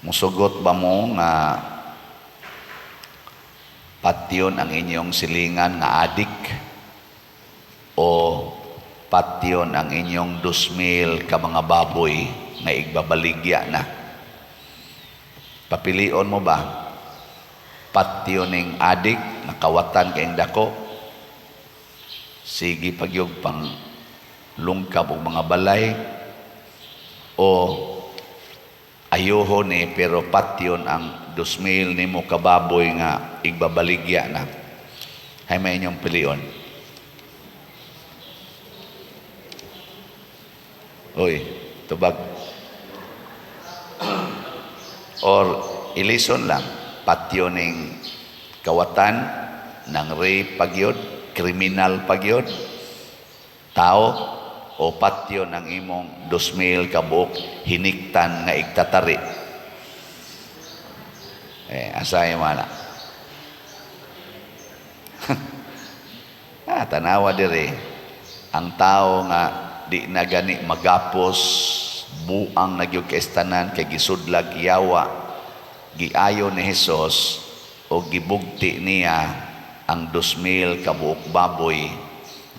Musugot ba mo nga patyon ang inyong silingan nga adik o patyon ang inyong 2,000 ka mga baboy nga igbabaligya na? Papilion mo ba? Patyon ning adik nga kawatan kayong dako, sige pagyog pang lungkab og mga balay, o ayuho ni pero patyon ang 2,000 nimo ka baboy nga igbabaligya na? Hay may inyong pilion. Uy, tubag. Or ilison lang, patyon ning kawatan ng rape pagyod, kriminal pagyod, tao, o patyon ang imong 2,000 kabuok hiniktan nga igtatari. Eh, asay man na. Ah, tanawa dire. Ang tao nga di na gani magapos, buang na gyud kay kay gisudlag yawa, giayo ni Hesus o gibugti niya ang 2,000 kabuok baboy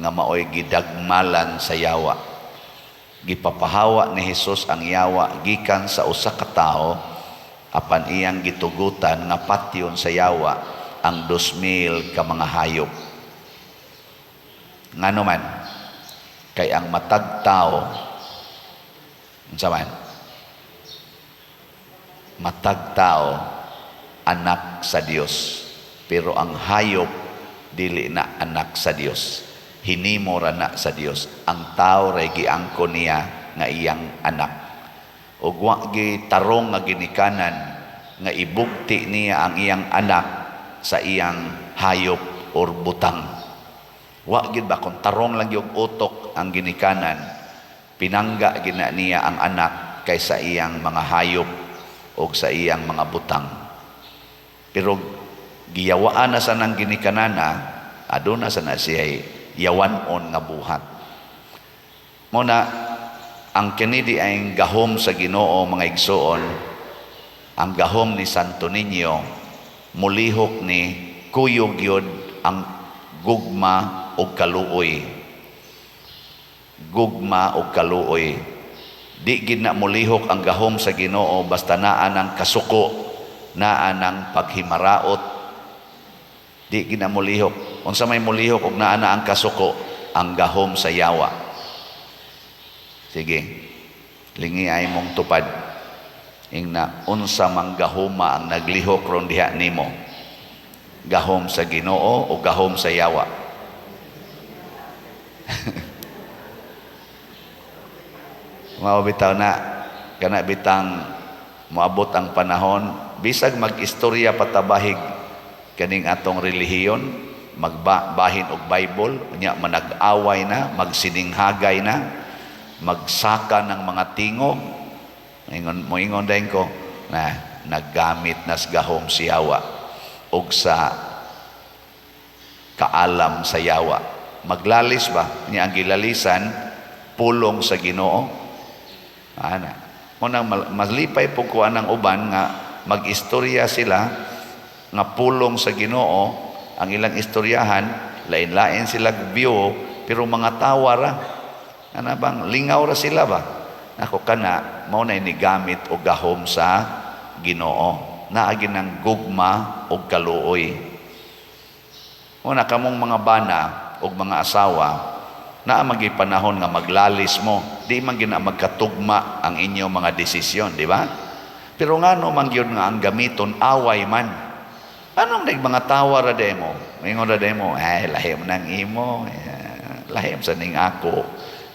nga maoy gidagmalan sa yawa. Gipapahawa ni Hesus ang yawa gikan sa usa ka tawo apan iyang gitugutan nga patyon sa yawa ang 2,000 ka mga hayop. Ngano man? Kay ang matag tao, unsa man? Matag tao anak sa Dios, pero ang hayop dili na anak sa Dios. Hinimo ra na sa Dios. Ang tao ray giangkon niya nga iyang anak. Ug wa gi tarong nga ginikanan nga ibugti niya ang iyang anak sa iyang hayop or butang. Wa gid ba kung tarong lang yung utok ang ginikanan, pinangga gina niya ang anak kaysa iyang mga hayop o sa iyang mga butang. Pero giyawaan na sa nang ginikanana, aduna sa na siya yawan-on nga buhat. Muna, ang kini di ay gahom sa Ginoo, mga igsuon, ang gahom ni Santo Niño, mulihok ni kuyog yun ang gugma o kaluoy. Gugma o kaluoy. Di gid na mulihok ang gahom sa Ginoo basta naa ng kasuko, naa ng paghimaraot. Di gid na mulihok. Unsa may mulihok og naa na ang kasuko? Ang gahom sa yawa. Sige. Lingi ay mong tupad. Ingna unsa mang gahoma ang naglihok ron diha nimo? Gahom sa Ginoo o gahom sa yawa? Mao bitaw na kana bitang moabot ang panahon bisag mag-istorya patabahig kaning atong relihiyon, magbahin og Bible, unya manag-away na, magsininghagay na, magsaka ng mga tingog. Ingon moingon dayon ko na naggamit nas gahom si yawa og sa kaalam sa yawa. Maglalis ba niya ang gilalisan pulong sa Ginoo? Ana. Munang malipay po ko anang uban nga mag-istorya sila nga pulong sa Ginoo ang ilang istoryahan, lain-lain sila view pero mga tawa ra. Ana bang lingaw ra sila ba? Ako kana mao na ni gamit og gahom sa Ginoo. Naagi ng gugma og kaluoy. Una kamong mga bana og mga asawa, naa magi panahon nga maglalis mo, di man gina magkatugma ang inyong mga desisyon, di ba? Pero ngano man gyud nga ang gamiton away man? Anong nag mga tawa ra demo? Mingon ra demo, ay lahim nang imo, lahim sa ning ako.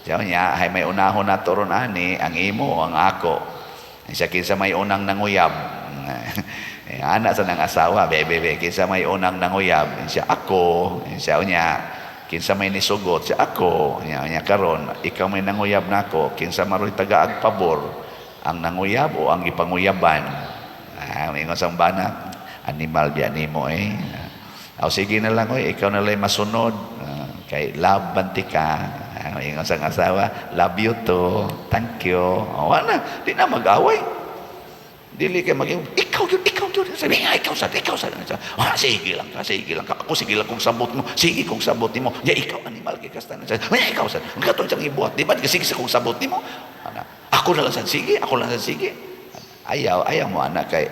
Siya niya, ay may unahon na ron ani, ang imo ang ako. Siya kinsa may unang nanguyab. Eh, anak sa nang asawa, bebe, be, kinsa may unang nanguyab. Siya ako, siya niya, kinsa may nisugot, siya ako. Niya, niya karon, ikaw may nanguyab nako, kinsa maroy tagaag pabor, ang nanguyab o ang gipanguyaban. Ah, ingon sa bana, animal biya nimo eh. O sige na lang oy, ikaw na lang masunod. Ah, kay love banti ka. Ah, ingon sa asawa, love you too. Thank you. O, wala na, di na mag-away. Dili kay maging ikaw yun, ikaw yun. Sabi nga, ikaw sad, ikaw sad. Ah, sige lang ka, sige lang ka. Ako sige lang kung sabot mo, sige kung sabot nimo. Ya ikaw animal kay kasta. Ya ikaw sad. Ang katong siyang ibuhat, di ba? Sige sa kung sabot nimo. Ana, ako na lang sad, sige, ako lang sad, sige. Ayaw, ayaw mo ana kay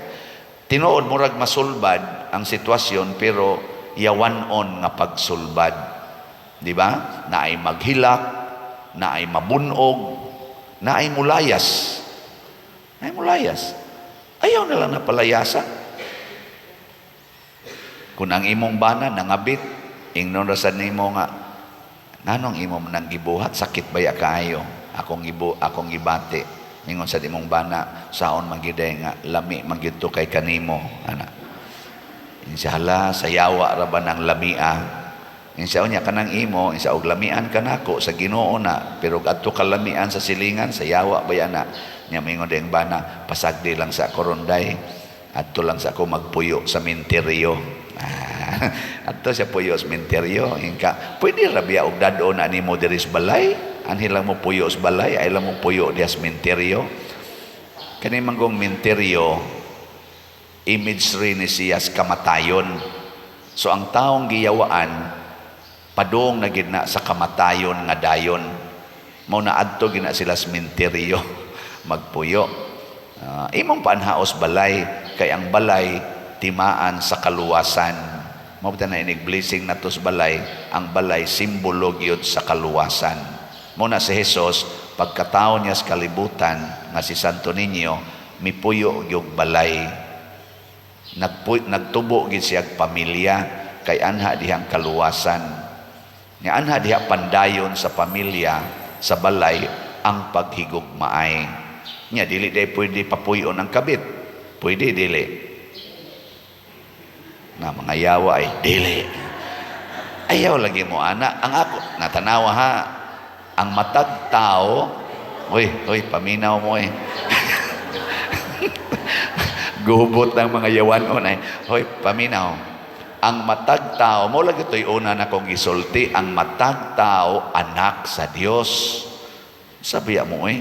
tinuod murag masulbad ang sitwasyon, pero yawan-on nga pagsulbad. Di ba? Naay maghilak, naay mabunog, naay mulayas. Naay mulayas. Ayaw na lang na palayasa. Kung ang imong bana nangabit, ingnon ra sad nimo nga, nganong imo nang gibuhat, sakit baya kaayo akong ibu, akong gibati. Ingon sa imong bana, saon man gyud nga lami man gyud to kay kanimo, ana. Insa, hala, sayawa ra ba ng lamia? Insa unya kanang imo, insa og lamian kanako sa Ginoo na, pero adto ka lamian sa silingan, sayawa ba na? Nya mingon ding bana, pasagdi lang sa koronday, adto lang sa ako magpuyo sa minteryo. Ah, adto siya puyo sa minteryo. Inka, pwede ra biya og dad-on na nimo diri sa balay? Anhi lang mo puyo sa balay, ay lang mo puyo diha sa minteryo. Kani manggong minteryo, imagery ni siya sa kamatayon. So ang taong giyawaan, padung na gid na sa kamatayon nga dayon. Mao na adto gina sila sa minteryo magpuyo. Imong paanhaos balay kay ang balay timaan sa kaluwasan. Mao na inig blessing nato sa balay, ang balay simbolo gyud sa kaluwasan. Mao na si Jesus pagkatao niya sa kalibutan nga si Santo Niño, mipuyo gyud balay. Nagtubo gid siya pamilya kay anha dihang kaluwasan. Nga anha diha pandayon sa pamilya, sa balay ang paghigugmaay. Nya dili day pwede papuyon ang kabit. Pwede dili? Na mga yawa ay dili. Ayaw lagi mo ana ang ako natanawa ha, ang matag tao. Uy, uy, paminaw mo eh. Gubot ng mga yawan ay. Hoy, paminaw. Ang matag tao, mo lagi to'y una na kong gisulti, ang matag tao, anak sa Dios. Sabi mo eh.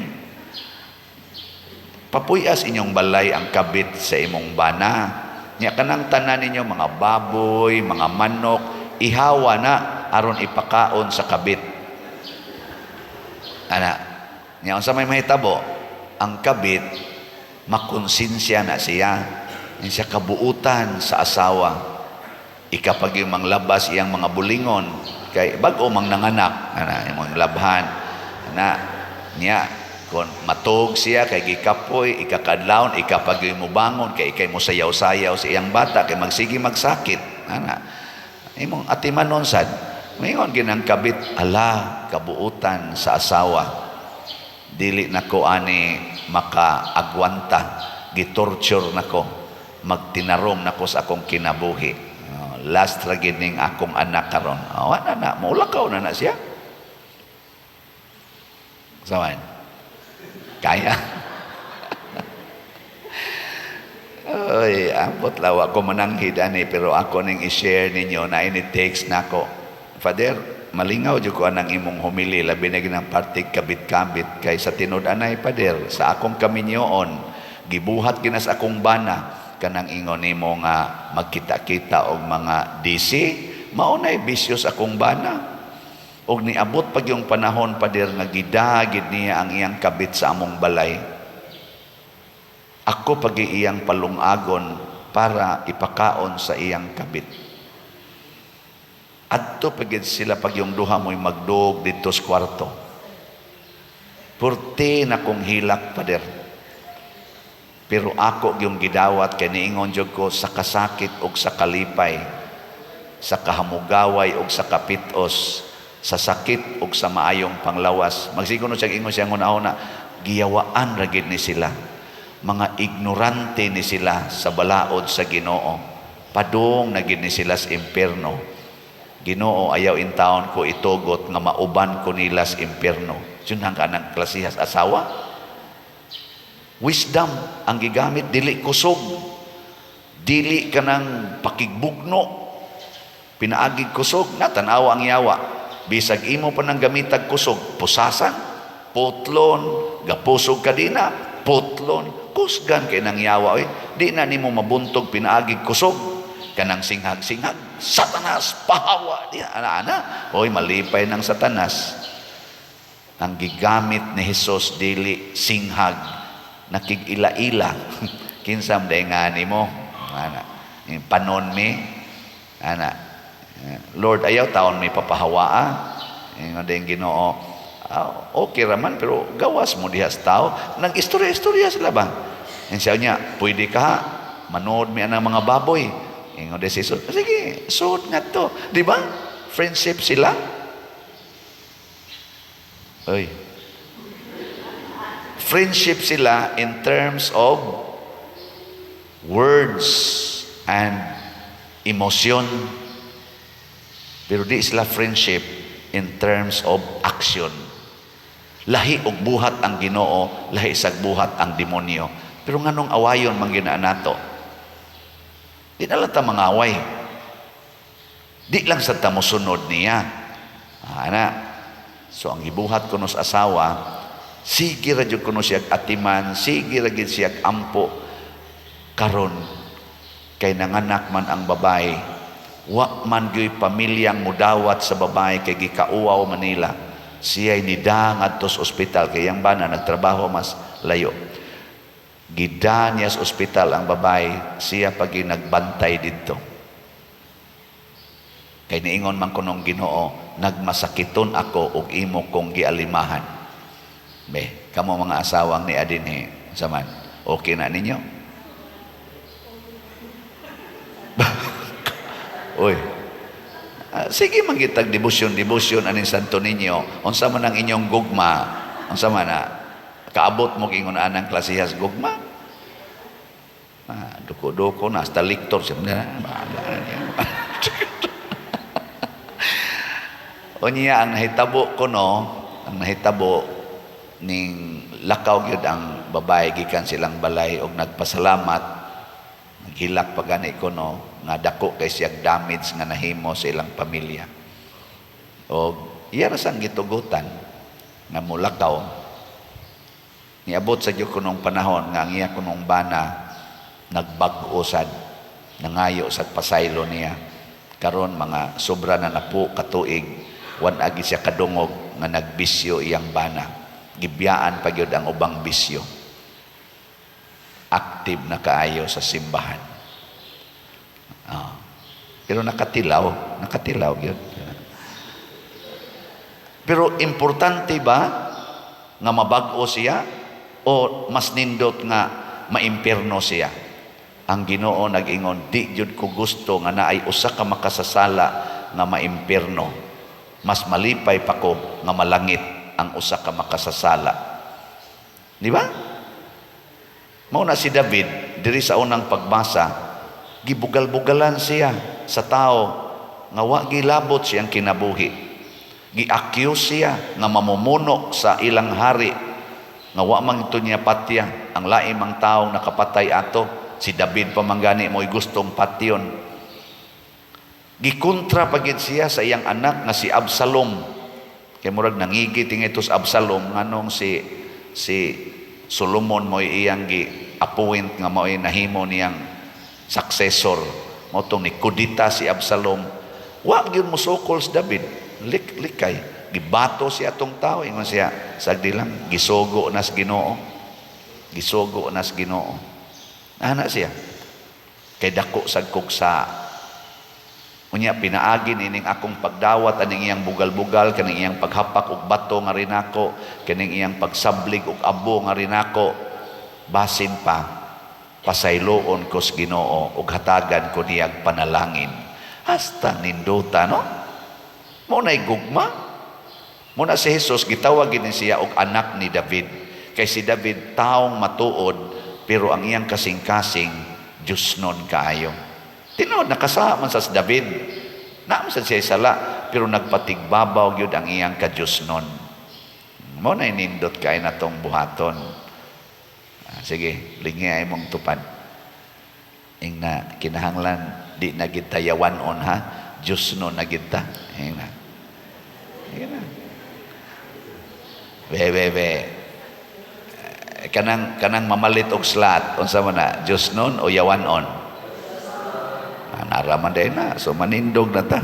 Papuyas inyong balay ang kabit sa imong bana. Nya kanang tanan ninyo, mga baboy, mga manok, ihawa na aron ipakaon sa kabit. Ana, nya unsa may mahitabo? Ang kabit makonsensya na siya. Siya kabuutan sa asawa. Ikapag yung manglabas iyang mga bulingon kay bag-o mang nanganak, ana, imong labhan. Ana, niya kon matog siya kay gikapoy, ikakadlawon, ikapag yung mubangon kay ikay mo sayaw-sayaw sa iyang bata kay magsige magsakit, ana, imong atimanon sad. Mingon ginang kabit, ala, kabuutan sa asawa, dili nako ani makaagwanta, gitorture nako, magtinarom nako sa akong kinabuhi. Oh, last ra gid ning akong anak karon. Oh, ana na maulakaw na na siya. Sawan kaya. Oy, ambot lawa ko mananghid ani, pero ako ning i-share ninyo na ini text nako. Father, malingaw jud ko anang imong homily, labi na ginang partig kabit-kabit, kay sa tinud anay, Father, sa akong kaminyoon, gibuhat ginas akong bana kanang ingon nimo nga magkita-kita og mga DC, mao nay bisyo sa akong bana. Og niabot pag yung panahon, Pader, nga gidagid niya ang iyang kabit sa among balay. Ako pag iyang palungagon para ipakaon sa iyang kabit. Adto pagid sila pag yung duha mo'y magdog dito sa kwarto. Purti na kong hilak, Pader. Pero ako yung gidawat kay niingon jud ko sa kasakit og sa kalipay, sa kahamugaway og sa kapitos, sa sakit og sa maayong panglawas. Magsigo no siya ingon siya una, giyawaan ra gid ni sila. Mga ignorante ni sila sa balaod sa Ginoo. Padung na gid ni sila sa impierno. Ginoo, ayaw intawon ko itugot nga mauban ko nila sa impierno. Yun ang kanang klasihas asawa. Wisdom ang gigamit, dili kusog. Dili kanang pakigbugno. Pinaagig kusog, natanawa ang yawa. Bisag imo pa nang gamitag kusog, pusasan, putlon, gapusog kadina. Putlon, kusgan kay nang yawa oy. Di na nimo mabuntog pinaagig kusog. Kanang singhag-singhag, "Satanas, pahawa diha," ana-ana. Oy, malipay ng Satanas. Ang gigamit ni Jesus dili singhag, nakig-ila-ila. "Kinsa man diay nga nimo?" Ana. Panon mi. Ana. "Lord, ayaw taon may papahawaa." Ingon din Ginoo, "Ah, okay raman, pero gawas mo diha sa tao." Nag-istorya-istorya sila ba? Ang siya niya, "Pwede ka, manood mi ang mga baboy." Ingon din si Jesus, "Sige, suod nga to." Di ba? Friendship sila. Oy. Friendship sila in terms of words and emotion. Pero di sila friendship in terms of action. Lahi og buhat ang Ginoo, lahi sag buhat ang demonyo. Pero nganong awayon man ginaa nato? Di na lang ta mangaway. Di lang sa ta mosunod niya. Ana. So ang gibuhat ko sa asawa, sige ra jud kuno siya atiman, sige ra gid siya ampo karon kay nanganak man ang babae. Wa man gyud pamilyang mudawat sa babae kay gikauwaw Manila. Siya nida ngadto sa ospital kay yang bana nagtrabaho mas layo. Gida niya sa ospital ang babae, siya pag nagbantay didto. Kay niingon man kunong Ginoo, "Nagmasakiton ako ug imo kong gialimahan." Be, kamo mga asawang ni adinhi, unsa man? Okay na ninyo? Uy. Ah, sige man gitag debosyon debosyon aning Santo Niño. Unsa man ang inyong gugma? Unsa man na? Kaabot mo ingon anang klasehas gugma? Ah, duko-duko na hasta liktor siya. Unya ang nahitabo ko no, ang nahitabo ning lakaw gyud ang babae gikan silang balay og nagpasalamat, naghilak pa gani ko no nga dako kay siyag damage nga nahimo sa ilang pamilya. Og iya ra sang gitugutan nga mulakaw. Niabot sa gyud kunong panahon nga ang iya kunong bana nagbag-o sad, nangayo sad pasaylo niya. Karon mga sobra na napo katuig, wan agi siya kadungog nga nagbisyo iyang bana. Gibiyaan pa gyud ang ubang bisyo. Active na kaayo sa simbahan. Ah. Pero nakatilaw, nakatilaw gyud. Pero importante ba nga mabag-o siya o mas nindot nga maimpierno siya? Ang Ginoo nag-ingon, "Di jud ko gusto nga naay usa ka makasasala nga maimpierno. Mas malipay pa ko nga malangit ang usa ka makasasala." Di ba? Mao na si David diri sa unang pagbasa, gibugal-bugalan siya sa tao nga wa gilabot siyang kinabuhi. Gi-accuse siya nga mamumuno sa ilang hari nga wa man ito niya patya. Ang laim ang taong nakapatay ato, si David pa man gani mo'y gustong patyon. Gikontra pa gid siya sa iyang anak nga si Absalom. Kay murag nangigit ito sa Absalom nganong si Solomon mo'y iyang gi-appoint nga mo'y nahimo niyang successor. Mao tong ni kudita si Absalom. Wa gyud mosukol si David. Likay. Gibato siya atong tao. Ingon siya, "Sagdi lang, gisugo na sa Ginoo. Gisugo na sa Ginoo." Ana siya. Kay dako sad kog sa unya pinaagi nining akong pagdawat aning iyang bugal-bugal, kaning iyang paghapak og bato nga rinako, kaning iyang pagsablig og abo nga rinako, basin pa pasayloon ko sa Ginoo ug hatagan ko niyag panalangin. Hasta nindota, no? Mo na'y gugma. Mo na si Jesus gitawag gid ni siya og anak ni David. Kay si David taong matuod, pero ang iyang kasing-kasing Diyos nun kaayo. Tinuod nakasama man sa si David. Naa man sad siya sala, pero nagpatigbabaw gyud ang iyang ka-Diyos nun. Mo na nindot kay na tong buhaton. Ah, sige, lingi ay mong tupad. Ing na kinahanglan di na gid ta yawan-on ha. Diyos no na gid ta. Ing na. Ing na. Be, be, be. Kanang mamalit og slot, unsa man na, Diyos nun o yawan-on? Ah, naraman din na. So manindog na ta.